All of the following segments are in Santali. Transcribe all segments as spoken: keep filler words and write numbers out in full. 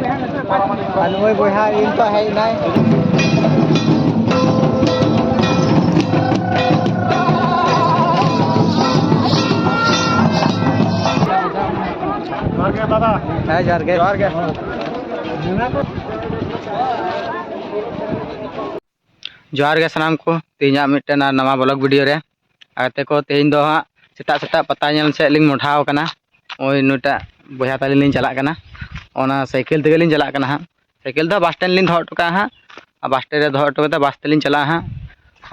ᱟᱨ ᱱᱩᱭ ᱵᱚᱭᱦᱟ ᱤᱧ ᱛᱚ ᱦᱮᱡ ᱮᱱᱟᱭ᱾ ᱡᱚᱦᱟᱨ ᱜᱮ ᱫᱟᱫᱟ᱾ ᱦᱮᱸ, ᱡᱚᱦᱟᱨ ᱜᱮ᱾ ᱡᱚᱦᱟᱨ ᱜᱮ᱾ ᱡᱚᱦᱟᱨ ᱜᱮ ᱥᱟᱱᱟᱢ ᱠᱚ, ᱛᱮᱦᱮᱧᱟᱜ ᱢᱤᱫᱴᱮᱱ ᱟᱨ ᱱᱟᱣᱟ vlog video ᱨᱮ᱾ ᱟᱨ ᱛᱮᱠᱚ, ᱛᱮᱦᱮᱧ ᱫᱚ ᱦᱟᱸᱜ ᱥᱮᱛᱟᱜ ᱥᱮᱛᱟᱜ ᱯᱟᱛᱟ ᱧᱮᱞ ᱥᱮᱫ ᱞᱤᱧ ᱢᱚᱰᱷᱟᱣ ᱟᱠᱟᱱᱟ᱾ ᱱᱚᱜᱼᱚᱭ ᱱᱩᱭᱴᱟᱜ ᱵᱚᱭᱦᱟ ᱛᱟᱹᱞᱤᱧ ᱞᱤᱧ ᱪᱟᱞᱟᱜ ᱠᱟᱱᱟ, ᱚᱱᱟ ᱥᱟᱭᱠᱮᱞ ᱛᱮᱜᱮ ᱞᱤᱧ ᱪᱟᱞᱟᱜ ᱠᱟᱱᱟ ᱦᱟᱸᱜ᱾ ᱥᱟᱭᱠᱮᱞ ᱫᱚ ᱵᱟᱥ ᱴᱮᱱᱰ ᱞᱤᱧ ᱫᱚᱦᱚ ᱦᱚᱴᱚ ᱠᱟᱜᱼᱟ ᱦᱟᱸᱜ, ᱟᱨ ᱵᱟᱥ ᱴᱮᱱᱰ ᱨᱮ ᱫᱚᱦᱚ ᱦᱚᱴᱚ ᱠᱟᱛᱮ ᱵᱟᱥ ᱛᱮᱞᱤᱧ ᱪᱟᱞᱟᱜᱼᱟ ᱦᱟᱸᱜ᱾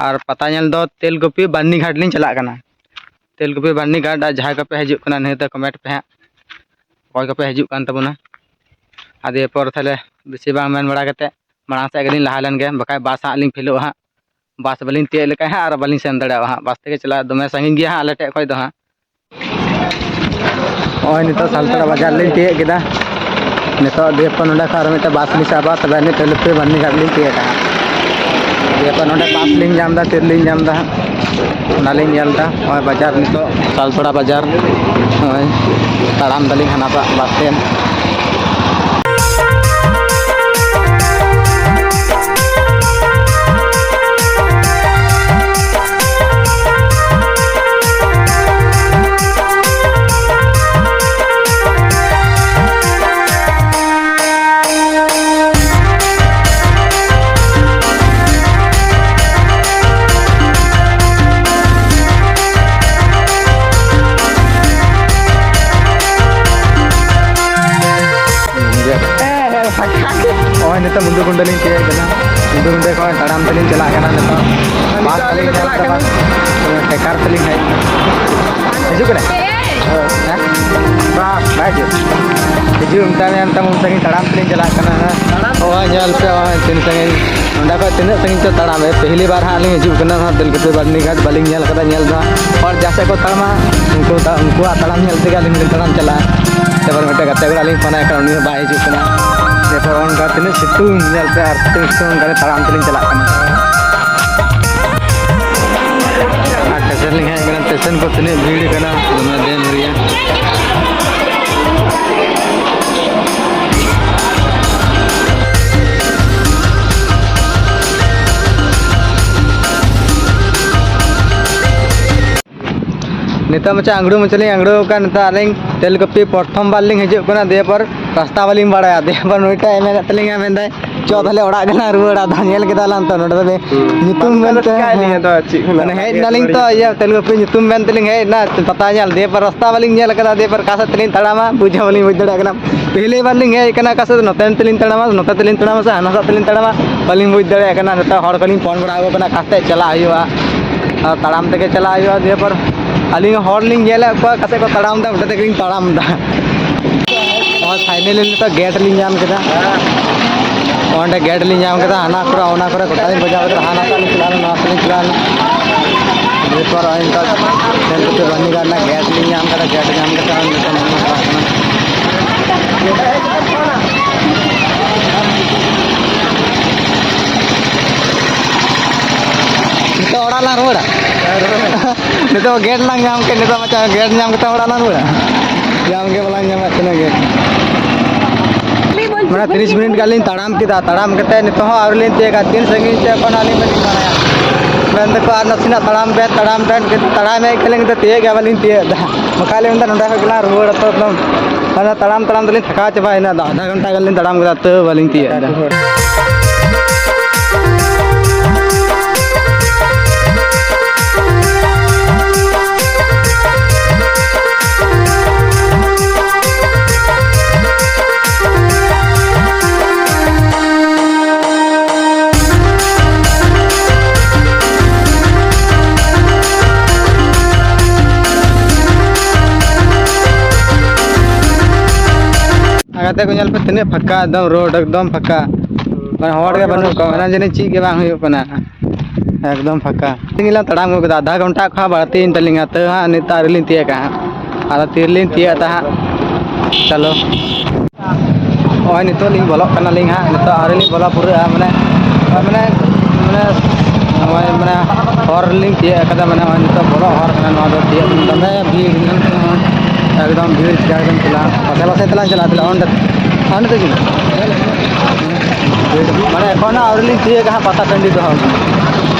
ᱟᱨ ᱯᱟᱛᱟ ᱧᱮᱞ ᱫᱚ ᱛᱮᱞᱠᱩᱯᱤ ᱵᱟᱨᱱᱤ ᱜᱷᱟᱴ ᱞᱤᱧ ᱪᱟᱞᱟᱜ ᱠᱟᱱᱟ᱾ ᱛᱮᱞᱠᱩᱯᱤ ᱵᱟᱨᱱᱤ ᱜᱷᱟᱴ, ᱟᱨ ᱡᱟᱦᱟᱸᱭ ᱠᱚᱯᱮ ᱦᱤᱡᱩᱜ ᱠᱟᱱᱟ, ᱱᱤᱭᱟᱹ ᱛᱮ comment ᱯᱮ ᱦᱟᱸᱜ, ᱚᱠᱚᱭ ᱠᱚᱯᱮ ᱦᱤᱡᱩᱜ ᱠᱟᱱ ᱛᱟᱵᱚᱱᱟ᱾ ᱟᱨ ᱫᱤᱭᱮ ᱯᱚᱨ ᱛᱟᱦᱞᱮ ᱵᱮᱥᱤ ᱵᱟᱝ ᱢᱮᱱ ᱵᱟᱲᱟ ᱠᱟᱛᱮ ᱢᱟᱲᱟᱝ ᱥᱮᱫ ᱜᱮᱞᱤᱧ ᱞᱟᱦᱟ ᱞᱮᱱ ᱜᱮ, ᱵᱟᱠᱷᱟᱡ ᱵᱟᱥ ᱦᱟᱸᱜ ᱞᱤᱧ ᱯᱷᱮᱞᱚᱜᱼᱟ ᱦᱟᱸᱜ᱾ ᱵᱟᱥ ᱵᱟᱹᱞᱤᱧ ᱛᱤᱭᱳᱜ ᱞᱮᱠᱷᱟᱡ ᱦᱟᱸᱜ ᱟᱨ ᱵᱟᱹᱞᱤᱧ ᱥᱮᱱ ᱫᱟᱲᱮᱭᱟᱜᱼᱟ ᱦᱟᱸᱜ᱾ ᱵᱟᱥ ᱛᱮᱜᱮ ᱪᱟᱞᱟᱜ ᱫᱚᱢᱮ ᱥᱟᱺᱜᱤᱧ ᱜᱮᱭᱟ ᱦᱟᱸᱜ ᱟᱞᱮ ᱴᱷᱮᱡ ᱠᱷᱚᱡ ᱫᱚ ᱦᱟᱸᱜ᱾ ᱱᱚᱜᱼᱚᱭ ᱱᱤᱛᱚᱜ ᱥᱟᱞᱛᱟᱲᱟ ᱵᱟᱡᱟᱨ ᱞᱤᱧ ᱛᱤᱭᱳᱜ ᱠᱮᱫᱟ᱾ ᱱᱤᱛᱚᱜ ᱫᱤᱭᱮ ᱯᱚᱨ ᱱᱚᱸᱰᱮ ᱠᱷᱚᱱ ᱟᱨ ᱢᱤᱫᱴᱮᱱ ᱵᱟᱥ ᱞᱤᱧ ᱥᱟᱵᱟ, ᱛᱚᱵᱮ ᱟᱹᱱᱤᱡ ᱛᱮᱞᱮᱯᱮ ᱵᱟᱹᱨᱱᱤ ᱜᱷᱟᱴ ᱞᱤᱧ ᱛᱤᱭᱳᱜᱟ ᱦᱟᱸᱜ᱾ ᱫᱤᱭᱮ ᱯᱚᱨ ᱱᱚᱸᱰᱮ ᱵᱟᱥ ᱞᱤᱧ ᱧᱟᱢ ᱮᱫᱟ, ᱛᱤᱨᱮᱞᱤᱧ ᱧᱟᱢ ᱮᱫᱟ ᱦᱟᱸᱜ, ᱚᱱᱟᱞᱤᱧ ᱧᱮᱞ ᱮᱫᱟ᱾ ᱱᱚᱜᱼᱚᱭ ᱵᱟᱡᱟᱨ ᱱᱤᱛᱚᱜ ᱥᱟᱞᱛᱟᱲᱟ ᱵᱟᱡᱟᱨ, ᱱᱚᱜᱼᱚᱭ ᱛᱟᱲᱟᱢ ᱫᱟᱞᱤᱧ ᱦᱟᱱᱟᱴᱟᱜ ᱵᱟᱥ ᱥᱴᱮᱱᱰ᱾ ᱱᱚᱜᱼᱚᱭ ᱱᱤᱛᱚᱜ ᱢᱩᱱᱫᱩ ᱜᱩᱱᱰᱟᱹ ᱞᱤᱧ ᱛᱤᱭᱳᱜ ᱠᱟᱱᱟ᱾ ᱢᱩᱱᱫᱩ ᱜᱩᱱᱰᱟᱹ ᱠᱷᱚᱱ ᱛᱟᱲᱟᱢ ᱛᱮᱞᱤᱧ ᱪᱟᱞᱟᱜ ᱠᱟᱱᱟ ᱱᱤᱛᱚᱜ᱾ ᱵᱟᱥ ᱛᱮᱞᱤᱧ ᱪᱟᱞᱟᱜ ᱠᱟᱱᱟ᱾ ᱴᱮᱠᱟᱨ ᱛᱮᱞᱤᱧ ᱦᱮᱡ᱾ ᱦᱤᱡᱩᱜ ᱠᱟᱱᱟ? ᱦᱮᱸ? ᱵᱟᱥ ᱵᱟᱭ ᱦᱤᱡᱩᱜ᱾ ᱦᱤᱡᱩᱜ ᱢᱮᱛᱟᱭ ᱢᱮ, ᱢᱮᱛᱟᱢ ᱩᱱ ᱥᱟᱺᱜᱤᱧ ᱛᱟᱲᱟᱢ ᱛᱮᱞᱤᱧ ᱪᱟᱞᱟᱜ ᱠᱟᱱᱟ᱾ ᱦᱮᱸ? ᱱᱚᱜᱼᱚᱭ ᱧᱮᱞ ᱯᱮ, ᱱᱚᱜᱼᱚᱭ ᱛᱤᱱ ᱥᱟᱺᱜᱤᱧ᱾ ᱱᱚᱸᱰᱮ ᱠᱷᱚᱡ ᱛᱤᱱᱟᱹᱜ ᱥᱟᱺᱜᱤᱧ ᱪᱚ ᱛᱟᱲᱟᱢ ᱮ᱾ ᱯᱮᱦᱞᱤ ᱵᱟᱨ ᱦᱟᱸᱜ ᱞᱤᱧ ᱦᱤᱡᱩᱜ ᱠᱟᱱᱟ ᱱᱚᱣᱟ ᱛᱮᱞᱠᱩᱯᱤ ᱵᱟᱨᱱᱤ ᱜᱷᱟᱴ, ᱵᱟᱹᱞᱤᱧ ᱧᱮᱞ ᱠᱟᱫᱟ ᱧᱮᱞ ᱫᱚ ᱦᱟᱸᱜ᱾ ᱦᱚᱲ ᱡᱟᱦᱟᱸ ᱥᱮᱫ ᱠᱚ ᱛᱟᱲᱟᱢᱟ, ᱩᱱᱠᱩ ᱛᱟ-, ᱩᱱᱠᱩᱣᱟᱜ ᱛᱟᱲᱟᱢ ᱧᱮᱞ ᱛᱮᱜᱮ ᱟᱹᱞᱤᱧ ᱦᱚᱸᱞᱤᱧ ᱛᱟᱲᱟᱢ ᱪᱟᱞᱟᱜᱼᱟ᱾ ᱮᱵᱟᱨ ᱢᱤᱫᱴᱮᱱ ᱜᱟᱛᱮ ᱠᱚᱲᱟ ᱞᱤᱧ ᱯᱷᱳᱱ ᱟᱭ ᱠᱟᱱᱟ, ᱩᱱᱤ ᱦᱚᱸ ᱵᱟᱭ ᱦᱤᱡᱩᱜ ᱠᱟᱱᱟ᱾ ᱮᱨᱯᱚᱨ ᱚᱱᱠᱟ ᱛᱤᱱᱟᱹᱜ ᱥᱤᱛᱩᱝ ᱧᱮᱞ ᱯᱮ, ᱟᱨ ᱥᱤᱛᱩᱝ ᱥᱤᱛᱩᱝ ᱚᱱᱠᱟ ᱛᱟᱲᱟᱢ ᱛᱮᱞᱤᱧ ᱪᱟᱞᱟᱜ ᱠᱟᱱᱟ᱾ ᱟᱨ ᱥᱴᱮᱥᱚᱱ ᱞᱤᱧ ᱦᱮᱡ ᱠᱟᱱᱟ, ᱥᱴᱮᱥᱚᱱ ᱠᱚ ᱛᱤᱱᱟᱹᱜ ᱵᱷᱤᱲ ᱠᱟᱱᱟ, ᱫᱚᱢᱮ ᱫᱮᱱ ᱨᱮᱭᱟᱜ᱾ ᱱᱤᱛᱚᱜ ᱢᱟᱪᱷᱟ ᱟᱝᱲᱩ ᱢᱟᱪᱷᱟ ᱞᱤᱧ ᱟᱝᱲᱩ ᱟᱠᱟᱱ᱾ ᱱᱤᱛᱚᱜ ᱟᱹᱞᱤᱧ ᱛᱮᱞᱠᱩᱯᱤ ᱯᱨᱚᱛᱷᱚᱢ ᱵᱟᱨ ᱞᱤᱧ ᱦᱤᱡᱩᱜ ᱠᱟᱱᱟ, ᱫᱤᱭᱮ ᱯᱚᱨ ᱨᱟᱥᱛᱟ ᱵᱟᱹᱞᱤᱧ ᱵᱟᱲᱟᱭᱟ᱾ ᱫᱤᱭᱮ ᱯᱚᱨ ᱱᱩᱭᱴᱟᱜ ᱮ ᱢᱮᱱᱮᱫ ᱛᱟᱹᱞᱤᱧᱟ, ᱢᱮᱱᱫᱟᱭ, "ᱪᱚ ᱛᱟᱦᱞᱮ ᱚᱲᱟᱜ ᱜᱮᱞᱟᱝ ᱨᱩᱣᱟᱹᱲᱟ, ᱟᱫᱚ ᱧᱮᱞ ᱠᱮᱫᱟ ᱞᱟᱝ ᱛᱚ ᱱᱚᱰᱮ ᱫᱚ ᱦᱩᱸ᱾ ᱧᱩᱛᱩᱢ ᱵᱟᱝ ᱢᱮᱱᱛᱮ ᱪᱤᱠᱟᱹᱭ ᱞᱤᱧᱟ ᱛᱚ, ᱪᱮᱫ ᱠᱷᱚᱱᱟᱜ ᱢᱟᱱᱮ ᱦᱮᱡ ᱱᱟᱞᱤᱧ ᱛᱚ ᱤᱭᱟᱹ ᱛᱮᱞᱠᱩᱯᱤ ᱧᱩᱛᱩᱢ ᱢᱮᱱ ᱛᱮᱞᱤᱧ ᱦᱮᱡ ᱮᱱᱟ ᱯᱟᱛᱟ ᱧᱮᱞ, ᱫᱤᱭᱮ ᱯᱚᱨ ᱨᱟᱥᱛᱟ ᱵᱟᱹᱞᱤᱧ ᱧᱮᱞ ᱟᱠᱟᱫᱟ, ᱫᱤᱭᱮ ᱯᱚᱨ ᱚᱠᱟ ᱥᱮᱫ ᱛᱮᱞᱤᱧ ᱛᱟᱲᱟᱢᱟ ᱵᱩᱡᱽ ᱦᱚᱸ ᱵᱟᱹᱞᱤᱧ ᱵᱩᱡᱽ ᱫᱟᱲᱮᱭᱟᱜ ᱠᱟᱱᱟ᱾ ᱯᱮᱦᱞᱮ ᱵᱟᱨ ᱞᱤᱧ ᱦᱮᱡ ᱟᱠᱟᱱᱟ, ᱚᱠᱟ ᱥᱮᱫ ᱱᱚᱛᱮᱱ ᱛᱮᱞᱤᱧ ᱛᱟᱲᱟᱢᱟ, ᱱᱚᱛᱮ ᱛᱮᱞᱤᱧ ᱛᱟᱲᱟᱢᱟ ᱥᱮ ᱦᱟᱱᱟ ᱥᱮᱫ ᱛᱮᱞᱤᱧ ᱛᱟᱲᱟᱢᱟ, ᱵᱟᱹᱞᱤᱧ ᱵᱩᱡᱽ ᱫᱟᱲᱮᱭᱟᱜ ᱠᱟᱱᱟ᱾ ᱱᱤᱛᱚᱜ ᱦᱚᱲ ᱠᱚᱞᱤᱧ ᱯᱷᱳᱱ ᱵᱟᱲᱟ ᱟᱠᱚ ᱠᱟᱱᱟ, ᱚᱠᱟ ᱥᱮᱫ ᱪᱟᱞᱟᱜ ᱦᱩᱭᱩᱜᱼᱟ, ᱟᱨ ᱛᱟᱲᱟᱢ ᱛᱮᱜᱮ ᱪᱟᱞᱟᱜ ᱦᱩᱭᱩᱜᱼᱟ᱾ ᱫᱤᱭᱮ ᱯᱚᱨ ᱟᱹᱞᱤᱧ ᱦᱚᱸ ᱦᱚᱲ ᱞᱤᱧ ᱧᱮᱞᱮᱫ ᱠᱚᱣᱟ, ᱚᱠᱟ ᱥᱮᱫ ᱠᱚ ᱛᱟᱲᱟᱢ ᱮᱫᱟ, ᱚᱸᱰᱮ ᱛᱮᱜᱮᱞᱤᱧ ᱛᱟᱲᱟᱢ ᱮᱫᱟ᱾ ᱱᱚᱜᱼᱚᱭ finally ᱱᱤᱛᱚᱜ ᱜᱮᱴ ᱞᱤᱧ ᱧᱟᱢ ᱠᱮᱫᱟ, ᱚᱸᱰᱮ ᱜᱮᱴ ᱞᱤᱧ ᱧᱟᱢ ᱠᱮᱫᱟ᱾ ᱦᱟᱱᱟ ᱠᱚᱨᱮ ᱚᱱᱟ ᱠᱚᱨᱮ ᱜᱚᱴᱟ ᱞᱤᱧ ᱵᱟᱡᱟᱣ ᱠᱮᱫᱟ, ᱦᱟᱱᱟ ᱥᱮᱫ ᱞᱤᱧ ᱪᱟᱞᱟᱣ ᱞᱮᱱᱟ, ᱱᱚᱣᱟ ᱥᱮᱫ ᱞᱤᱧ ᱪᱟᱞᱟᱣ ᱞᱮᱱᱟ᱾ ᱫᱤᱭᱮ ᱯᱚᱨ ᱱᱚᱜᱼᱚᱭ ᱱᱤᱛᱚᱜ ᱥᱮᱱ ᱠᱟᱛᱮ ᱵᱟᱹᱨᱱᱤ ᱜᱷᱟᱴ ᱨᱮᱱᱟᱜ ᱜᱮᱴ ᱞᱤᱧ ᱧᱟᱢ ᱠᱮᱫᱟ, ᱜᱮᱴ ᱧᱟᱢ ᱠᱟᱛᱮ ᱱᱚᱜᱼᱚᱭ ᱱᱤᱛᱚᱜ ᱱᱚᱜᱼᱚᱭ ᱪᱟᱞᱟᱜ ᱠᱟᱱᱟ᱾ ᱱᱤᱛᱚᱜ ᱚᱲᱟᱜ ᱞᱟᱝ ᱨᱩᱣᱟᱹᱲᱟ᱾ ᱱᱤᱛᱚᱜ ᱜᱮᱴ ᱞᱟᱝ ᱧᱟᱢ ᱠᱮᱫ, ᱱᱤᱛᱚᱜ ᱢᱟᱪᱷᱟ ᱜᱮᱴ ᱧᱟᱢ ᱠᱟᱛᱮ ᱚᱲᱟᱜ ᱞᱟᱝ ᱨᱩᱣᱟᱹᱲᱟ᱾ ᱧᱟᱢ ᱜᱮ ᱵᱟᱞᱟᱝ ᱧᱟᱢᱮᱫ ᱛᱟᱦᱮᱱᱟ ᱜᱮᱴ᱾ ᱢᱟᱱᱮ ᱛᱤᱨᱤᱥ ᱢᱤᱱᱤᱴ ᱜᱟᱱ ᱞᱤᱧ ᱛᱟᱲᱟᱢ ᱠᱮᱫᱟ, ᱛᱟᱲᱟᱢ ᱠᱟᱛᱮ ᱱᱤᱛᱚᱜ ᱦᱚᱸ ᱟᱹᱣᱨᱤ ᱞᱤᱧ ᱛᱤᱭᱟᱹᱜᱟ᱾ ᱛᱤᱱ ᱥᱟᱺᱜᱤᱧ ᱪᱮᱫ ᱠᱷᱚᱱ ᱟᱹᱞᱤᱧ ᱵᱟᱹᱞᱤᱧ ᱵᱟᱲᱟᱭᱟ᱾ ᱢᱮᱱ ᱫᱟᱠᱚ ᱟᱨ ᱱᱟᱥᱮᱱᱟᱜ ᱛᱟᱲᱟᱢ ᱵᱮᱱ, ᱛᱟᱲᱟᱢ ᱵᱮᱱ, ᱠᱤᱱᱛᱩ ᱛᱟᱲᱟᱢᱮᱫ ᱜᱮᱞᱤᱧ ᱠᱤᱱᱛᱩ ᱛᱤᱭᱟᱹᱜ ᱜᱮ ᱵᱟᱹᱞᱤᱧ ᱛᱤᱭᱟᱹᱜ ᱮᱫᱟ᱾ ᱵᱟᱠᱷᱟᱡ ᱞᱤᱧ ᱢᱮᱱᱫᱟ ᱱᱚᱸᱰᱮ ᱠᱷᱚᱡ ᱜᱮᱞᱟᱝ ᱨᱩᱣᱟᱹᱲᱟ ᱛᱚ ᱮᱠᱫᱚᱢ᱾ ᱢᱟᱱᱮ ᱛᱟᱲᱟᱢ ᱛᱟᱲᱟᱢ ᱛᱮᱞᱤᱧ ᱛᱷᱟᱠᱟᱣ ᱪᱟᱵᱟᱭᱮᱱᱟ, ᱟᱫᱷᱟ ᱜᱷᱚᱱᱴᱟ ᱜᱟᱱ ᱞᱤᱧ ᱛᱟᱲᱟᱢ ᱠᱮᱫᱟ, ᱛᱟᱹᱣ ᱵᱟᱹᱞᱤᱧ ᱛᱤᱭᱟᱹᱜ ᱮᱫᱟ᱾ ᱟᱨ ᱜᱟᱛᱮ ᱠᱚ ᱧᱮᱞ ᱯᱮ, ᱛᱤᱱᱟᱹᱜ ᱯᱷᱟᱸᱠᱟ, ᱮᱠᱫᱚᱢ ᱨᱳᱰ ᱮᱠᱫᱚᱢ ᱯᱷᱟᱸᱠᱟ, ᱢᱟᱱᱮ ᱦᱚᱲ ᱜᱮ ᱵᱟᱹᱱᱩᱜ ᱠᱚᱣᱟ, ᱢᱟᱱᱮ ᱡᱟᱹᱱᱤᱡ ᱪᱮᱫ ᱜᱮ ᱵᱟᱝ ᱦᱩᱭᱩᱜ ᱠᱟᱱᱟ, ᱮᱠᱫᱚᱢ ᱯᱷᱟᱸᱠᱟ᱾ ᱛᱮᱦᱮᱧ ᱞᱟᱝ ᱛᱟᱲᱟᱢ ᱟᱹᱜᱩ ᱠᱮᱫᱟ, ᱟᱫᱷᱟ ᱜᱷᱚᱱᱴᱟ ᱠᱷᱚᱱ ᱵᱟᱹᱲᱛᱤᱭᱮᱱ ᱛᱟᱹᱞᱤᱧᱟ, ᱛᱟᱹᱣ ᱦᱟᱸᱜ ᱱᱤᱛ ᱟᱹᱣᱨᱤ ᱞᱤᱧ ᱛᱤᱭᱟᱹᱜᱟ ᱦᱟᱸᱜ, ᱟᱫᱚ ᱛᱤᱨᱮᱞᱤᱧ ᱛᱤᱭᱟᱹᱜ ᱫᱟ ᱦᱟᱸᱜ᱾ ᱪᱚᱞᱚ᱾ ᱱᱚᱜᱼᱚᱭ ᱱᱤᱛᱚᱜ ᱞᱤᱧ ᱵᱚᱞᱚᱜ ᱠᱟᱱᱟᱞᱤᱧ ᱦᱟᱸᱜ, ᱱᱤᱛᱚᱜ ᱟᱹᱣᱨᱤ ᱞᱤᱧ ᱵᱚᱞᱚ ᱯᱩᱨᱟᱹᱜᱼᱟ, ᱢᱟᱱᱮ, ᱢᱟᱱᱮ, ᱢᱟᱱᱮ, ᱱᱚᱜᱼᱚᱭ ᱢᱟᱱᱮ ᱦᱚᱨ ᱨᱮᱞᱤᱧ ᱛᱤᱭᱟᱹᱜ ᱠᱟᱫᱟ, ᱢᱟᱱᱮ ᱱᱚᱜᱼᱚᱭ ᱱᱤᱛᱚᱜ ᱵᱚᱞᱚᱜ ᱦᱚᱨ ᱠᱟᱱᱟ ᱱᱚᱣᱟ ᱫᱚ, ᱛᱤᱭᱟᱹᱜ ᱫᱚᱢᱮ ᱵᱷᱤᱲ ᱧᱮᱞ ᱯᱮ ᱱᱚᱜᱼᱚᱭ, ᱮᱠᱫᱚᱢ ᱵᱷᱤᱲ ᱪᱤᱠᱟᱹ ᱜᱮᱢ ᱪᱟᱞᱟᱜᱼᱟ, ᱯᱟᱥᱮ ᱯᱟᱥᱮ ᱛᱮᱞᱟᱝ ᱪᱟᱞᱟᱜᱼᱟ, ᱛᱟᱦᱞᱮ ᱚᱸᱰᱮ, ᱚᱸᱰᱮ ᱛᱮᱜᱮ᱾ ᱢᱟᱱᱮ ᱮᱠᱷᱚᱱ ᱦᱚᱸ ᱟᱹᱣᱨᱤ ᱞᱤᱧ ᱛᱤᱭᱟᱹᱜᱟ ᱦᱟᱸᱜ ᱯᱟᱛᱟ ᱴᱟᱺᱰᱤ ᱫᱚ ᱦᱟᱸᱜ᱾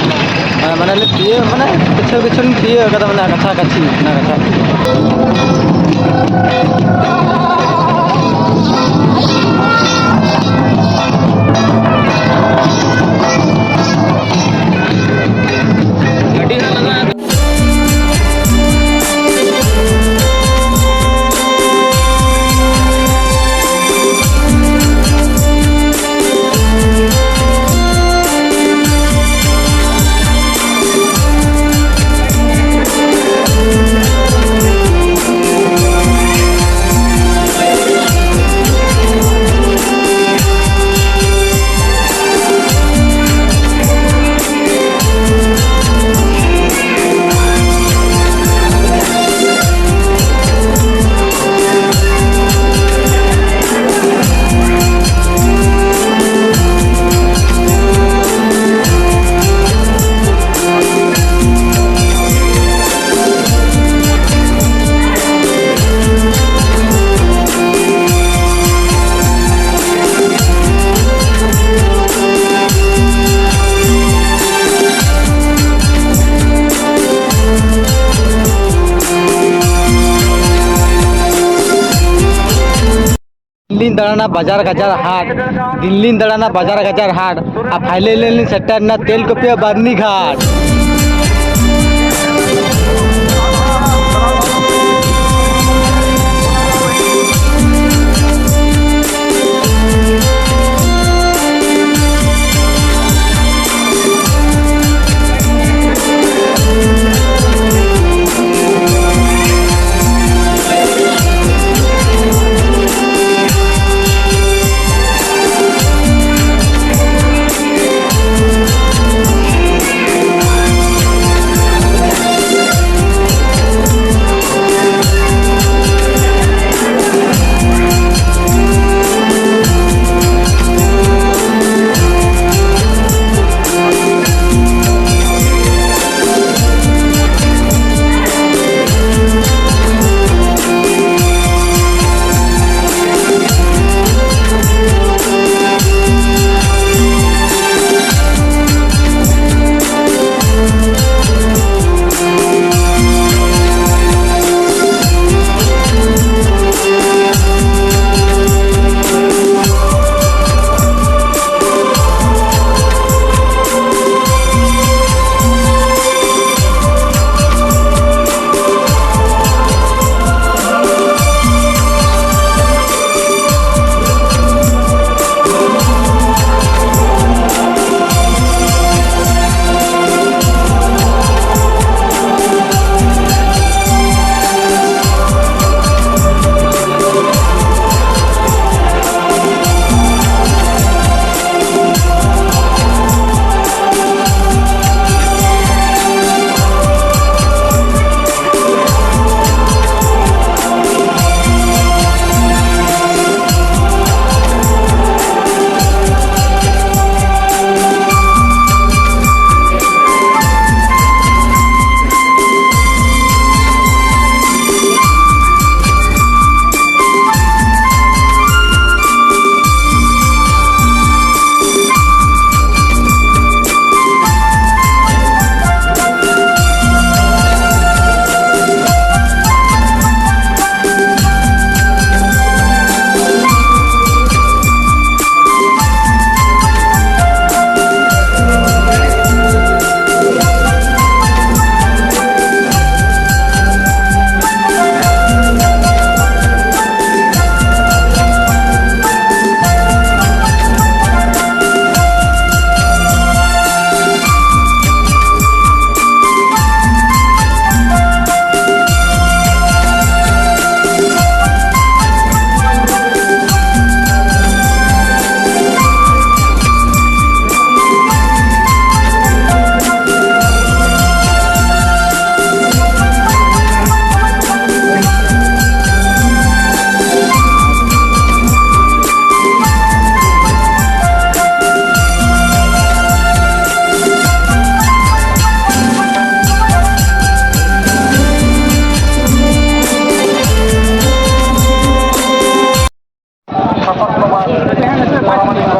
ᱢᱟᱱᱮ ᱞᱮ ᱛᱤᱭᱟᱹᱜ, ᱢᱟᱱᱮ ᱠᱤᱪᱷᱩ ᱠᱤᱪᱷᱩ ᱞᱮ ᱛᱤᱭᱟᱹᱜ ᱠᱟᱫᱟ, ᱢᱟᱱᱮ ᱠᱟᱪᱷᱟ ᱠᱟᱪᱷᱤ, ᱚᱱᱟ ᱠᱟᱪᱷᱟ᱾ ᱫᱤᱱ ᱞᱤᱧ ᱫᱟᱬᱟᱱᱟ ᱵᱟᱡᱟᱨ ᱜᱟᱡᱟᱲ ᱦᱟᱴ, ᱫᱤᱱ ᱞᱤᱧ ᱫᱟᱬᱟᱱᱟ ᱵᱟᱡᱟᱨ ᱜᱟᱡᱟᱲ ᱦᱟᱴ, ᱟᱨ finally ᱞᱤᱧ ᱥᱮᱴᱮᱨᱱᱟ ᱛᱮᱞᱠᱚᱯᱤᱭᱟ ᱵᱟᱨᱱᱤ ᱜᱷᱟᱴ᱾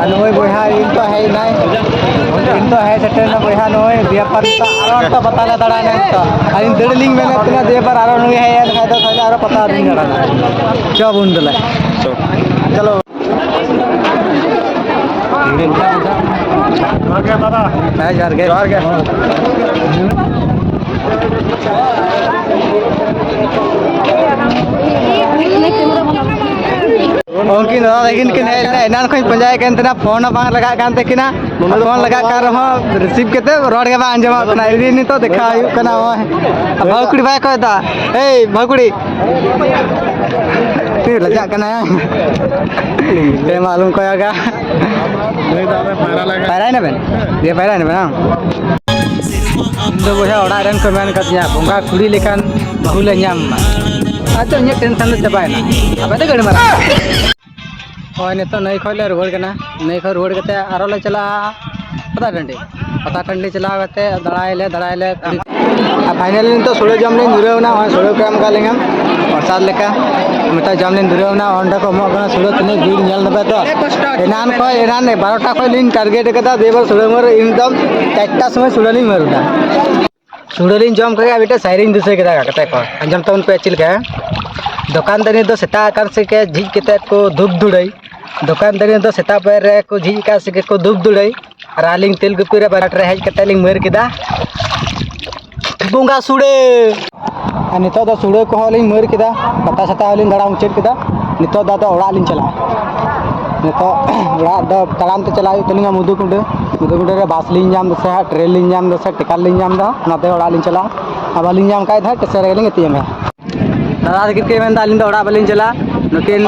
ᱟᱨ ᱱᱩᱭ ᱵᱚᱭᱦᱟ ᱤᱧ ᱛᱚ ᱦᱮᱡ ᱮᱱᱟᱭ, ᱤᱧ ᱛᱚ ᱦᱮᱡ ᱥᱮᱴᱮᱨ ᱮᱱᱟ ᱵᱚᱭᱦᱟ ᱱᱩᱭ, ᱫᱤᱭᱮ ᱯᱚᱨ ᱱᱤᱛᱚᱜ ᱟᱨᱚ ᱱᱤᱛᱚᱜ ᱯᱟᱛᱟ ᱞᱮ ᱫᱟᱬᱟᱭᱟ ᱱᱤᱛᱚᱜ᱾ ᱟᱨ ᱤᱧ ᱫᱟᱹᱲ ᱞᱤᱧ ᱢᱮᱱᱮᱫ ᱛᱟᱦᱮᱱᱟ, ᱫᱤᱭᱮ ᱯᱚᱨ ᱟᱨᱚ ᱱᱩᱭ ᱦᱮᱡ ᱮᱱ ᱠᱷᱟᱡ ᱫᱚ ᱛᱟᱦᱚᱞᱮ ᱟᱨᱚ ᱯᱟᱛᱟ ᱞᱤᱧ ᱫᱟᱬᱟᱱᱟ᱾ ᱪᱚ ᱵᱚᱱ ᱫᱮᱞᱟ᱾ ᱪᱚ᱾ ᱪᱚᱞᱚ᱾ ᱦᱮᱸ, ᱡᱚᱦᱟᱨ ᱜᱮ᱾ ᱡᱚᱦᱟᱨ ᱜᱮ᱾ ᱩᱱᱠᱤᱱ ᱫᱟᱫᱟ ᱛᱟᱹᱠᱤᱱ ᱠᱤᱱ ᱦᱮᱡ ᱞᱮᱱᱟ, ᱮᱱᱟᱱ ᱠᱷᱚᱱ ᱯᱟᱸᱡᱟᱭᱮᱫ ᱠᱟᱱ ᱛᱟᱦᱮᱱᱟ, ᱯᱷᱳᱱ ᱦᱚᱸ ᱵᱟᱝ ᱞᱟᱜᱟᱜ ᱠᱟᱱ ᱛᱟᱹᱠᱤᱱᱟ᱾ ᱯᱷᱳᱱ ᱞᱟᱜᱟᱜ ᱠᱟᱱ ᱨᱮᱦᱚᱸ receive ᱠᱟᱛᱮ ᱨᱚᱲ ᱜᱮ ᱵᱟᱝ ᱟᱸᱡᱚᱢᱚᱜ ᱠᱟᱱᱟ᱾ ᱤᱫᱤ ᱱᱤᱛᱚᱜ ᱫᱮᱠᱷᱟ ᱦᱩᱭᱩᱜ ᱠᱟᱱᱟ, ᱱᱚᱜᱼᱚᱭ ᱵᱟᱹᱦᱩ ᱠᱩᱲᱤ ᱵᱟᱭ ᱠᱚᱭ ᱫᱟ᱾ ᱮᱭ ᱵᱟᱹᱦᱩ ᱠᱩᱲᱤ, ᱛᱤᱱᱟᱹᱜ ᱞᱟᱡᱟᱜ ᱠᱟᱱᱟᱭ᱾ ᱛᱮ ᱢᱟ ᱟᱞᱚᱢ ᱠᱚᱭᱚᱜᱟ᱾ ᱯᱟᱭᱨᱟᱭ ᱱᱟᱵᱮᱱ? ᱤᱭᱟᱹ, ᱯᱟᱭᱨᱟᱭ ᱱᱟᱵᱮᱱ, ᱵᱟᱝ? ᱤᱧ ᱫᱚ ᱵᱚᱭᱦᱟ ᱚᱲᱟᱜ ᱨᱮᱱ ᱠᱚ ᱢᱮᱱ ᱠᱟᱫᱤᱧᱟ, ᱵᱚᱸᱜᱟ ᱠᱩᱲᱤ ᱞᱮᱠᱟᱱ ᱵᱟᱹᱦᱩ ᱞᱮ ᱧᱟᱢ ᱢᱟ᱾ ᱟᱫᱚ ᱤᱧᱟᱹᱜ tension ᱫᱚ ᱪᱟᱵᱟᱭᱮᱱᱟ᱾ ᱟᱯᱮ ᱫᱚ ᱜᱟᱹᱰᱤ ᱢᱟᱨᱟᱝ᱾ ᱦᱳᱭ, ᱱᱤᱛᱚᱜ ᱱᱟᱹᱭ ᱠᱷᱚᱱ ᱞᱮ ᱨᱩᱣᱟᱹᱲ ᱠᱟᱱᱟ᱾ ᱱᱟᱹᱭ ᱠᱷᱚᱱ ᱨᱩᱣᱟᱹᱲ ᱠᱟᱛᱮ ᱟᱨᱚ ᱞᱮ ᱪᱟᱞᱟᱜᱼᱟ ᱯᱟᱛᱟ ᱴᱟᱺᱰᱤ᱾ ᱯᱟᱛᱟ ᱴᱟᱺᱰᱤ ᱪᱟᱞᱟᱣ ᱠᱟᱛᱮ ᱫᱟᱬᱟᱭᱟᱞᱮ, ᱫᱟᱬᱟᱭᱟᱞᱮ᱾ ᱟᱨ finally ᱱᱤᱛᱚᱜ ᱥᱩᱲᱟᱹ ᱡᱚᱢ ᱞᱤᱧ ᱫᱷᱩᱨᱟᱹᱣ ᱮᱱᱟ᱾ ᱱᱚᱜᱼᱚᱭ ᱥᱩᱲᱟᱹ ᱠᱚ ᱮᱢ ᱠᱟᱜ ᱞᱤᱧᱟ ᱯᱨᱚᱥᱟᱫ ᱞᱮᱠᱟ᱾ ᱱᱤᱛᱚᱜ ᱡᱚᱢ ᱞᱤᱧ ᱫᱷᱩᱨᱟᱹᱣ ᱮᱱᱟ᱾ ᱚᱸᱰᱮ ᱠᱚ ᱮᱢᱚᱜ ᱠᱟᱱᱟ ᱥᱩᱲᱟᱹ, ᱛᱤᱱᱟᱹᱜ ᱡᱩᱨ ᱧᱮᱞ ᱫᱟᱯᱮ ᱛᱚ᱾ ᱮᱱᱟᱱ ᱠᱷᱚᱱ, ᱮᱱᱟᱱ ᱵᱟᱨᱚᱴᱟ ᱠᱷᱚᱱ ᱞᱤᱧ target ᱠᱟᱫᱟ, ᱫᱤᱭᱮ ᱮᱵᱟᱨ ᱥᱩᱲᱟᱹ ᱢᱟᱹᱨ ᱮᱠᱫᱚᱢ ᱪᱟᱨᱴᱟ ᱥᱚᱢᱚᱭ ᱥᱩᱲᱟᱹ ᱞᱤᱧ ᱢᱟᱹᱨ ᱮᱫᱟ᱾ ᱥᱩᱲᱟᱹ ᱞᱤᱧ ᱡᱚᱢ ᱠᱮᱫᱟ, ᱢᱤᱫᱴᱮᱱ ᱥᱟᱭᱨᱤᱧ ᱫᱤᱥᱟᱹ ᱠᱮᱫᱟ ᱜᱟᱛᱮ ᱠᱚ᱾ ᱟᱸᱡᱚᱢ ᱛᱟᱵᱚᱱ ᱯᱮ ᱪᱮᱫ ᱞᱮᱠᱟ? ᱫᱚᱠᱟᱱ ᱫᱟᱹᱱᱤ ᱫᱚ ᱥᱮᱛᱟᱜ ᱟᱠᱟᱱ ᱥᱮ ᱜᱮ ᱡᱷᱤᱡ ᱠᱟᱛᱮᱫ ᱠᱚ ᱫᱷᱩᱯ ᱫᱷᱩᱲᱟᱹᱭ᱾ ᱫᱚᱠᱟᱱ ᱫᱟᱹᱱᱤ ᱫᱚ ᱥᱮᱛᱟᱜ ᱯᱟᱭᱟᱨ ᱨᱮ ᱠᱚ ᱡᱷᱤᱡ ᱟᱠᱟᱫ ᱥᱮ ᱜᱮ ᱠᱚ ᱫᱷᱩᱯ ᱫᱷᱩᱲᱟᱹᱭ᱾ ᱟᱨ ᱟᱹᱞᱤᱧ ᱛᱮᱞᱠᱩᱯᱤ ᱨᱮ ᱵᱟᱡᱟᱨ ᱨᱮ ᱦᱮᱡ ᱠᱟᱛᱮᱫ ᱞᱤᱧ ᱢᱟᱹᱨ ᱠᱮᱫᱟ ᱵᱚᱸᱜᱟ ᱥᱩᱲᱟᱹ᱾ ᱟᱨ ᱱᱤᱛᱚᱜ ᱫᱚ ᱥᱩᱲᱟᱹ ᱠᱚᱦᱚᱸ ᱞᱤᱧ ᱢᱟᱹᱨ ᱠᱮᱫᱟ, ᱯᱟᱛᱟ ᱪᱷᱟᱛᱟ ᱦᱚᱸᱞᱤᱧ ᱫᱟᱬᱟ ᱢᱩᱪᱟᱹᱫ ᱠᱮᱫᱟ᱾ ᱱᱤᱛᱚᱜ ᱫᱚ ᱟᱫᱚ ᱚᱲᱟᱜ ᱞᱤᱧ ᱪᱟᱞᱟᱜᱼᱟ᱾ ᱱᱤᱛᱚᱜ ᱚᱲᱟᱜ ᱫᱚ ᱛᱟᱲᱟᱢ ᱛᱮ ᱪᱟᱞᱟᱜ ᱦᱩᱭᱩᱜ ᱛᱟᱹᱞᱤᱧᱟ ᱢᱩᱫᱩᱠᱩᱸᱰᱟᱹ᱾ ᱢᱩᱫᱩᱠᱩᱸᱰᱟᱹ ᱨᱮ ᱵᱟᱥ ᱞᱤᱧ ᱧᱟᱢ ᱫᱟᱥᱮ ᱦᱟᱸᱜ, ᱴᱨᱮᱱ ᱞᱤᱧ ᱧᱟᱢ ᱫᱟᱥᱮ ᱴᱮᱠᱟᱨ ᱞᱤᱧ ᱧᱟᱢ ᱫᱟ, ᱚᱱᱟᱛᱮ ᱚᱲᱟᱜ ᱞᱤᱧ ᱪᱟᱞᱟᱜᱼᱟ᱾ ᱟᱨ ᱵᱟᱹᱞᱤᱧ ᱧᱟᱢ ᱠᱷᱟᱡ ᱫᱚ ᱦᱟᱸᱜ ᱴᱮᱥᱮᱱ ᱨᱮᱜᱮ ᱞᱤᱧ ᱜᱤᱛᱤᱡ ᱮᱱᱟ᱾ ᱫᱟᱫᱟ ᱛᱟᱹᱠᱤᱱ ᱠᱤᱱ ᱢᱮᱱᱫᱟ, "ᱟᱹᱞᱤᱧ ᱫᱚ ᱚᱲᱟᱜ ᱵᱟᱹᱞᱤᱧ ᱪᱟᱞᱟᱜᱼᱟ᱾" ᱱᱩᱠᱤᱱ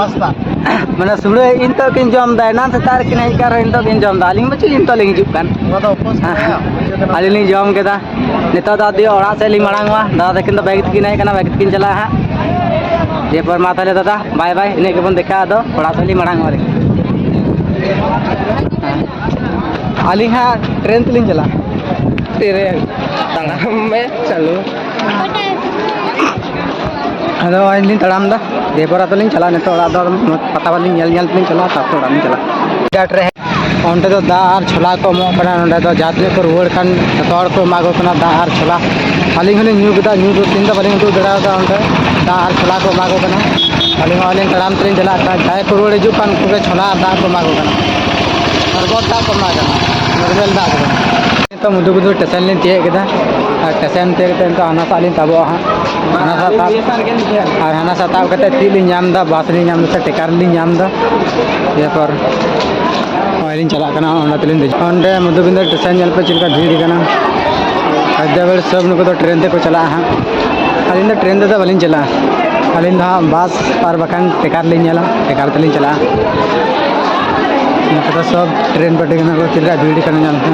ᱢᱟᱱᱮ ᱥᱩᱲᱟᱹ ᱤᱧ ᱛᱚ ᱠᱤᱱ ᱡᱚᱢ ᱫᱟ, ᱮᱱᱟᱱ ᱥᱮᱛᱟᱜ ᱨᱮᱠᱤᱱ ᱦᱮᱡ ᱠᱟᱱ ᱨᱮᱦᱚᱸ ᱤᱧ ᱛᱚ ᱠᱤᱱ ᱡᱚᱢ ᱫᱟ᱾ ᱟᱹᱞᱤᱧ ᱵᱟᱹᱪᱩᱜ ᱞᱤᱧ ᱛᱚ ᱞᱤᱧ ᱦᱤᱡᱩᱜ ᱠᱟᱱ᱾ ᱚᱱᱟ ᱫᱚ ᱩᱯᱟᱹᱥ ᱠᱟᱱᱟ᱾ ᱟᱹᱞᱤᱧ ᱞᱤᱧ ᱡᱚᱢ ᱠᱮᱫᱟ᱾ ᱱᱤᱛᱚᱜ ᱫᱚ ᱟᱫᱚ ᱚᱲᱟᱜ ᱥᱮᱫ ᱞᱤᱧ ᱢᱟᱲᱟᱝ ᱚᱜᱼᱟ᱾ ᱫᱟᱫᱟ ᱛᱟᱹᱠᱤᱱ ᱫᱚ ᱵᱟᱭᱤᱠ ᱛᱮᱠᱤᱱ ᱦᱮᱡ ᱠᱟᱱᱟ, ᱵᱟᱭᱤᱠ ᱛᱮᱠᱤᱱ ᱪᱟᱞᱟᱜᱼᱟ ᱦᱟᱸᱜ᱾ ᱫᱤᱭᱮᱯᱚᱨ ᱢᱟ ᱛᱟᱦᱞᱮ ᱫᱟᱫᱟ, ᱵᱟᱭ ᱵᱟᱭ, ᱤᱱᱟᱹᱜ ᱜᱮᱵᱚᱱ ᱫᱮᱠᱷᱟ, ᱟᱫᱚ ᱚᱲᱟᱜ ᱥᱮᱫ ᱞᱤᱧ ᱢᱟᱲᱟᱝ ᱚᱜᱼᱟ᱾ ᱟᱹᱞᱤᱧ ᱦᱟᱸᱜ ᱴᱨᱮᱱ ᱛᱮᱞᱤᱧ ᱪᱟᱞᱟᱜᱼᱟ᱾ ᱴᱨᱮᱱ ᱛᱟᱲᱟᱢ ᱢᱮ, ᱪᱟᱹᱞᱩ᱾ ᱟᱫᱚ ᱱᱚᱜᱼᱚᱭ ᱞᱤᱧ ᱛᱟᱲᱟᱢ ᱮᱫᱟ, ᱫᱤᱭᱮᱯᱚᱨ ᱟᱫᱚ ᱞᱤᱧ ᱪᱟᱞᱟᱜᱼᱟ ᱱᱤᱛᱚᱜ ᱚᱲᱟᱜ ᱫᱚ᱾ ᱟᱫᱚ ᱯᱟᱛᱟ ᱵᱟᱞᱤᱧ ᱧᱮᱞ ᱧᱮᱞ ᱛᱮᱞᱤᱧ ᱪᱟᱞᱟᱜᱼᱟ, ᱛᱟᱨᱯᱚᱨ ᱚᱲᱟᱜ ᱞᱤᱧ ᱪᱟᱞᱟᱜᱼᱟ᱾ ᱜᱷᱟᱴ ᱨᱮ᱾ ᱚᱸᱰᱮ ᱫᱚ ᱫᱟᱜ ᱟᱨ ᱪᱷᱳᱞᱟ ᱠᱚ ᱮᱢᱚᱜ ᱠᱟᱱᱟ᱾ ᱱᱚᱸᱰᱮ ᱫᱚ ᱡᱟᱦᱟᱸ ᱛᱤᱱᱟᱹᱜ ᱠᱚ ᱨᱩᱣᱟᱹᱲ ᱠᱟᱱ, ᱡᱚᱛᱚ ᱦᱚᱲ ᱠᱚ ᱮᱢᱟ ᱠᱚ ᱠᱟᱱᱟ ᱫᱟᱜ ᱟᱨ ᱪᱷᱳᱞᱟ᱾ ᱟᱹᱞᱤᱧ ᱦᱚᱸᱞᱤᱧ ᱧᱩ ᱠᱮᱫᱟ, ᱧᱩ ᱫᱚ ᱛᱤᱱ ᱫᱚ ᱵᱟᱹᱞᱤᱧ ᱩᱫᱩᱜ ᱫᱟᱲᱮᱭᱟᱫᱟ᱾ ᱚᱸᱰᱮ ᱫᱟᱜ ᱟᱨ ᱪᱷᱳᱞᱟ ᱠᱚ ᱮᱢᱟ ᱠᱚ ᱠᱟᱱᱟ᱾ ᱟᱹᱞᱤᱧ ᱦᱚᱸ ᱟᱹᱞᱤᱧ ᱛᱟᱲᱟᱢ ᱛᱮᱞᱤᱧ ᱪᱟᱞᱟᱜ ᱠᱟᱱᱟ᱾ ᱡᱟᱦᱟᱸᱭ ᱠᱚ ᱨᱩᱣᱟᱹᱲ ᱦᱤᱡᱩᱜ ᱠᱟᱱ, ᱩᱱᱠᱩ ᱜᱮ ᱪᱷᱳᱞᱟ ᱟᱨ ᱫᱟᱜ ᱠᱚ ᱮᱢᱟ ᱠᱚ ᱠᱟᱱᱟ᱾ ᱥᱚᱨᱵᱚᱛ ᱫᱟᱜ ᱠᱚ ᱮᱢᱟ ᱠᱚ ᱠᱟᱱᱟ, ᱱᱚᱨᱢᱟᱞ ᱫᱟᱜ ᱫᱚ ᱵᱟᱝ᱾ ᱱᱤᱛᱚᱜ ᱢᱚᱫᱷᱩᱵᱩᱫᱷᱩ ᱥᱴᱮᱥᱚᱱ ᱞᱤᱧ ᱛᱤᱭᱳᱜ ᱠᱮᱫᱟ᱾ ᱟᱨ ᱥᱴᱮᱥᱚᱱ ᱛᱤᱭᱳᱜ ᱠᱟᱛᱮ ᱱᱤᱛᱚᱜ ᱦᱟᱱᱟ ᱥᱟᱜ ᱞᱤᱧ ᱛᱟᱵᱚᱜᱼᱟ ᱦᱟᱸᱜ᱾ ᱦᱟᱱᱟ ᱥᱟᱜ ᱛᱟᱵ, ᱟᱨ ᱦᱟᱱᱟ ᱥᱟᱜ ᱛᱟᱵ ᱠᱟᱛᱮ ᱪᱮᱫ ᱞᱤᱧ ᱧᱟᱢ ᱮᱫᱟ, ᱵᱟᱥ ᱞᱤᱧ ᱧᱟᱢ ᱮᱫᱟ ᱥᱮ ᱴᱮᱠᱟᱨ ᱞᱤᱧ ᱧᱟᱢ ᱮᱫᱟ᱾ ᱮᱨᱯᱚᱨ ᱱᱚᱜᱼᱚᱭ ᱞᱤᱧ ᱪᱟᱞᱟᱜ ᱠᱟᱱᱟ, ᱚᱸᱰᱮ ᱛᱮᱞᱤᱧ ᱫᱮᱡᱚᱜᱼᱟ᱾ ᱚᱸᱰᱮ ᱢᱚᱫᱷᱩᱵᱤᱱᱫᱚᱨ ᱥᱴᱮᱥᱚᱱ ᱧᱮᱞ ᱯᱮ ᱪᱮᱫ ᱞᱮᱠᱟ ᱵᱷᱤᱲ ᱠᱟᱱᱟ᱾ ᱦᱟᱭᱫᱨᱟᱵᱟᱫ ᱥᱚᱵ ᱱᱩᱠᱩ ᱫᱚ ᱴᱨᱮᱱ ᱛᱮᱠᱚ ᱪᱟᱞᱟᱜᱼᱟ ᱦᱟᱸᱜ᱾ ᱟᱹᱞᱤᱧ ᱫᱚ ᱴᱨᱮᱱ ᱛᱮᱫᱚ ᱵᱟᱹᱞᱤᱧ ᱪᱟᱞᱟᱜᱼᱟ, ᱟᱹᱞᱤᱧ ᱫᱚ ᱦᱟᱸᱜ ᱵᱟᱥ ᱟᱨ ᱵᱟᱠᱷᱟᱱ ᱴᱮᱠᱟᱨ ᱞᱤᱧ ᱧᱮᱞᱟ, ᱴᱮᱠᱟᱨ ᱛᱮᱞᱤᱧ ᱪᱟᱞᱟᱜᱼᱟ᱾ ᱱᱚᱛᱮ ᱫᱚ ᱥᱚᱵ ᱴᱨᱮᱱ ᱯᱟᱹᱴᱤ ᱠᱟᱱᱟ ᱠᱚ, ᱪᱮᱫ ᱞᱮᱠᱟ ᱵᱷᱤᱲ ᱠᱟᱱᱟ ᱧᱮᱞ ᱯᱮ᱾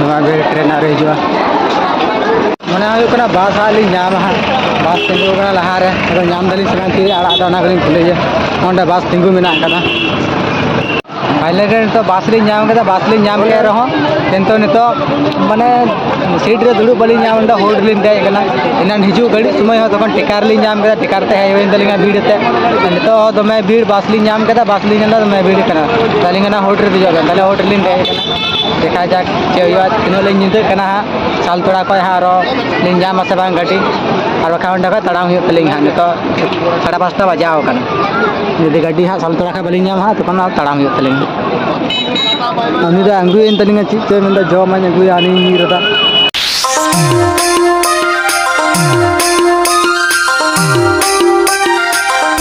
ᱱᱚᱣᱟ ᱵᱷᱤᱲ ᱴᱨᱮᱱ ᱟᱹᱣᱨᱤ ᱦᱤᱡᱩᱜᱼᱟ᱾ ᱢᱚᱱᱮ ᱦᱩᱭᱩᱜ ᱠᱟᱱᱟ ᱵᱟᱥ ᱦᱟᱸᱜ ᱞᱤᱧ ᱧᱟᱢᱟ ᱦᱟᱸᱜ᱾ ᱵᱟᱥ ᱛᱤᱸᱜᱩ ᱠᱟᱱᱟ ᱞᱟᱦᱟᱨᱮ, ᱟᱫᱚ ᱧᱟᱢ ᱫᱟᱞᱤᱧ ᱥᱮ ᱵᱟᱝ, ᱛᱤᱨᱮ ᱟᱲᱟᱜ ᱫᱟ ᱚᱱᱟ ᱜᱮᱞᱤᱧ ᱠᱩᱞᱤᱭᱟ᱾ ᱚᱸᱰᱮ ᱵᱟᱥ ᱛᱤᱸᱜᱩ ᱢᱮᱱᱟᱜ ᱠᱟᱫᱟ᱾ ᱯᱷᱟᱭᱱᱟᱞ ᱨᱮ ᱱᱤᱛᱚᱜ ᱵᱟᱥ ᱞᱤᱧ ᱧᱟᱢ ᱠᱮᱫᱟ, ᱵᱟᱥ ᱞᱤᱧ ᱧᱟᱢ ᱠᱮᱫ ᱨᱮᱦᱚᱸ ᱠᱤᱱᱛᱩ ᱱᱤᱛᱚᱜ ᱢᱟᱱᱮ ᱥᱤᱴ ᱨᱮ ᱫᱩᱲᱩᱵ ᱵᱟᱹᱞᱤᱧ ᱧᱟᱢ ᱮᱫᱟ, ᱦᱳᱞᱰ ᱨᱮᱞᱤᱧ ᱫᱮᱡ ᱠᱟᱱᱟ᱾ ᱮᱱᱟᱱ ᱦᱤᱡᱩᱜ ᱜᱷᱟᱹᱲᱤᱡ ᱥᱚᱢᱚᱭ ᱦᱚᱸ ᱛᱚᱠᱷᱚᱱ ᱴᱮᱠᱟᱨ ᱞᱤᱧ ᱧᱟᱢ ᱠᱮᱫᱟ, ᱴᱮᱠᱟᱨ ᱛᱮ ᱦᱮᱡ ᱦᱩᱭᱮᱱ ᱛᱟᱹᱞᱤᱧᱟ ᱵᱷᱤᱲ ᱛᱮ᱾ ᱱᱤᱛᱚᱜ ᱦᱚᱸ ᱫᱚᱢᱮ ᱵᱷᱤᱲ, ᱵᱟᱥ ᱞᱤᱧ ᱧᱟᱢ ᱠᱮᱫᱟ, ᱵᱟᱥ ᱞᱤᱧ ᱧᱟᱢ ᱮᱫᱟ, ᱫᱚᱢᱮ ᱵᱷᱤᱲ ᱠᱟᱱᱟ᱾ ᱛᱟᱹᱞᱤᱧ ᱚᱱᱟ ᱦᱳᱞᱰ ᱨᱮ ᱫᱮᱡᱚᱜ ᱵᱮᱱ, ᱛᱟᱦᱞᱮ ᱦᱳᱞᱰ ᱨᱮᱞᱤᱧ ᱫᱮᱡ ᱠᱟᱱᱟ᱾ ᱫᱮᱠᱷᱟ ᱡᱟᱠ ᱪᱮᱫ ᱦᱩᱭᱩᱜᱼᱟ, ᱛᱤᱱᱟᱹᱜ ᱞᱤᱧ ᱧᱤᱫᱟᱹᱜ ᱠᱟᱱᱟ ᱦᱟᱸᱜ᱾ ᱥᱟᱞᱛᱳᱲᱟ ᱠᱷᱚᱱ ᱦᱟᱸᱜ ᱟᱨᱚ ᱞᱤᱧ ᱧᱟᱢᱟ ᱥᱮ ᱵᱟᱝ ᱜᱟᱹᱰᱤ, ᱟᱨ ᱵᱟᱠᱷᱟᱱ ᱚᱸᱰᱮ ᱠᱷᱚᱱ ᱛᱟᱲᱟᱢ ᱦᱩᱭᱩᱜ ᱛᱟᱹᱞᱤᱧᱟ ᱦᱟᱸᱜ᱾ ᱱᱤᱛᱚᱜ ᱥᱟᱲᱮ ᱯᱟᱸᱪᱴᱟ ᱵᱟᱡᱟᱣ ᱠᱟᱱᱟ᱾ ᱡᱩᱫᱤ ᱜᱟᱹᱰᱤ ᱦᱟᱸᱜ ᱥᱟᱞᱛᱳᱲᱟ ᱠᱷᱚᱱ ᱵᱟᱹᱞᱤᱧ ᱧᱟᱢᱟ ᱦᱟᱸᱜ, ᱛᱚᱠᱷᱚᱱ ᱟᱨ ᱛᱟᱲᱟᱢ ᱦᱩᱭᱩᱜ ᱛᱟᱹᱞᱤᱧᱟ᱾ ᱩᱱᱤ ᱫᱚ ᱟᱝᱜᱩᱭᱮᱱ ᱛᱟᱹᱞᱤᱧᱟ, ᱪᱮᱫ ᱪᱚᱭ ᱢᱮᱱᱫᱟ, ᱡᱚᱢᱟᱹᱧ ᱟᱹᱜᱩᱭᱟ, ᱦᱟᱹᱱᱤᱧ ᱧᱤᱨ ᱮᱫᱟ᱾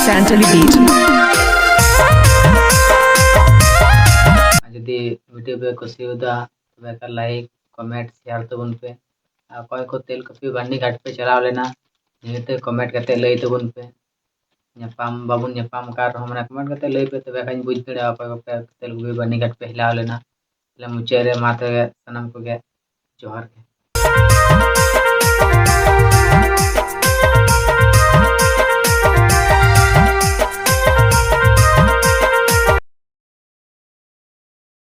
ᱥᱟᱱᱛᱟᱞᱤ ᱵᱤᱴ᱾ ᱡᱩᱫᱤ ᱵᱷᱤᱰᱤᱭᱳ ᱯᱮ ᱠᱩᱥᱤᱭᱟᱫᱟ, ᱛᱚᱵᱮ ᱠᱷᱟᱱ ᱞᱟᱭᱤᱠ, ᱠᱚᱢᱮᱱᱴ, ᱥᱮᱭᱟᱨ ᱛᱟᱵᱚᱱ ᱯᱮ᱾ ᱟᱨ ᱚᱠᱚᱭ ᱠᱚ ᱛᱮᱞᱠᱩᱯᱤ ᱵᱟᱹᱨᱱᱤ ᱜᱷᱟᱴ ᱯᱮ ᱪᱟᱞᱟᱣ ᱞᱮᱱᱟ, ᱱᱤᱭᱟᱹᱛᱮ ᱠᱚᱢᱮᱱᱴ ᱠᱟᱛᱮ ᱞᱟᱹᱭ ᱛᱟᱵᱚᱱ ᱯᱮ᱾ ᱧᱟᱯᱟᱢ ᱵᱟᱵᱚᱱ ᱧᱟᱯᱟᱢ ᱟᱠᱟᱱ ᱨᱮᱦᱚᱸ, ᱢᱟᱱᱮ, ᱠᱚᱢᱮᱱᱴ ᱠᱟᱛᱮ ᱞᱟᱹᱭ ᱯᱮ, ᱛᱚᱵᱮ ᱠᱷᱟᱱ ᱵᱩᱡᱽ ᱫᱟᱲᱮᱭᱟᱜᱼᱟ ᱚᱠᱚᱭ ᱠᱚᱯᱮ ᱛᱮᱞᱠᱩᱯᱤ ᱵᱟᱹᱨᱱᱤ ᱜᱷᱟᱴ ᱯᱮ ᱦᱮᱞᱟᱣ ᱞᱮᱱᱟ᱾ ᱛᱟᱦᱞᱮ ᱢᱩᱪᱟᱹᱫ ᱨᱮ ᱢᱟ ᱛᱚᱵᱮ ᱥᱟᱱᱟᱢ ᱠᱚᱜᱮ ᱡᱚᱦᱟᱨ ᱜᱮ᱾